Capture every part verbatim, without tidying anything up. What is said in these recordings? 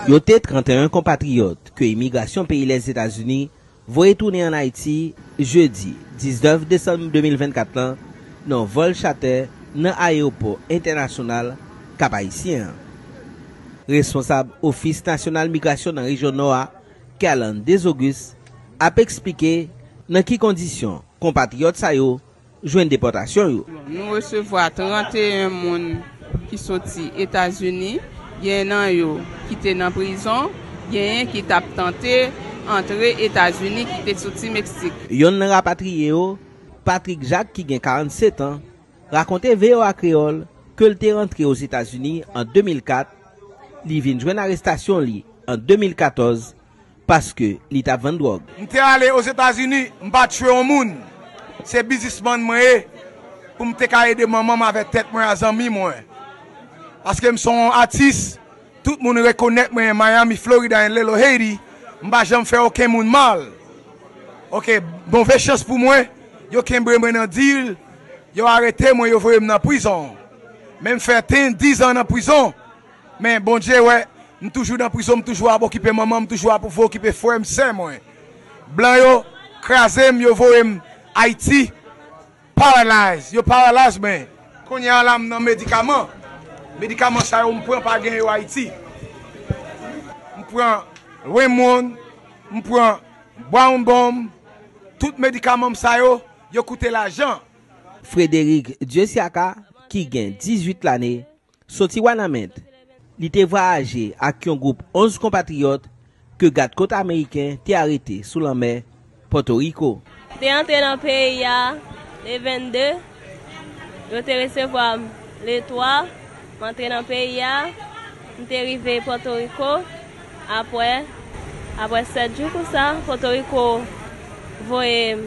Yo te trannteyen konpatriyòt ke imigrasyon peyi Lèzetazini voye tounen ann Ayiti jedi diznèf desanm de mil vennkat lan nan vòl chatè nan ayewopò entènasyonal Kap Ayisyen an. Responsab Ofis Nasyonal Migrasyon nan rejyon Nò a, Kerlande Desauguste, ap eksplike nan ki kondisyon konpatriyòt sa yo jwenn depòtasyon yo. Nou resevwa trannteyen moun ki soti Etazini, gen nan yo ki te nan prizon, genyen ki t ap tante antre Etazini ki te soti Meksik. Yonn nan rapatriye yo, Patrick Jacques, ki gen karannsetan, rakonte V O A Kreyòl ke l te rantre Ozetazini an de mil kat, li vin jwenn arestasyon li an de mil katòz paske li t ap vann dwòg. M te ale Ozetazini, m pa tchwe yon moun. Se biznismann mwen ye, pou m te ka ede manman m avèk tèt mwen a zanmi mwen. Paske m se yon atis, tout moun rekonèt mwen Miami, Florida and Little Haiti. M pa janm fè okenn moun mal. Oke, move chans pou mwen, yo kenbe mwen nan dil, yo arete mwen, yo voye m nan prizon. Men m fè ten, diz an nan prizon. Men Bondye wè, m toujou nan prizon, m toujou ap okipe manman m, m toujou ap okipe frè m, sè mwen. Blan yo kraze m, yo voye m Ayiti, paralyze, yo paralyze mwen. Kounye a la, m nan medikaman. Medikaman sa yo m pran pa gen yo Ayiti. M pran Wemwon, m pran Brown Bomb, tout medikaman m sa yo, yo koute lajan. Frédéric Dieusiaka, ki gen dizuit lane, soti Wanament. Li te vwayaje ak yon gwoup onz konpatriyòt ke gadkòt ameriken te arete sou lanmè Pòtoriko. Te antre nan peyi a le vennde, yo te resevwa m le twa, m antre nan peyi a, m te rive Pòtoriko, apre, apre sèt jou konsa, Pòtoriko voye m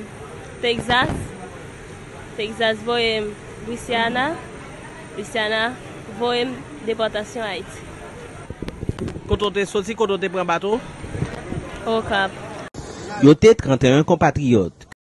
Texas, Texas voye m Louisiana, Louisiana voye m depòtasyon Ayiti. Kote w te soti, kote w te pran bato? Okap. Yo te trannteyen konpatriyòt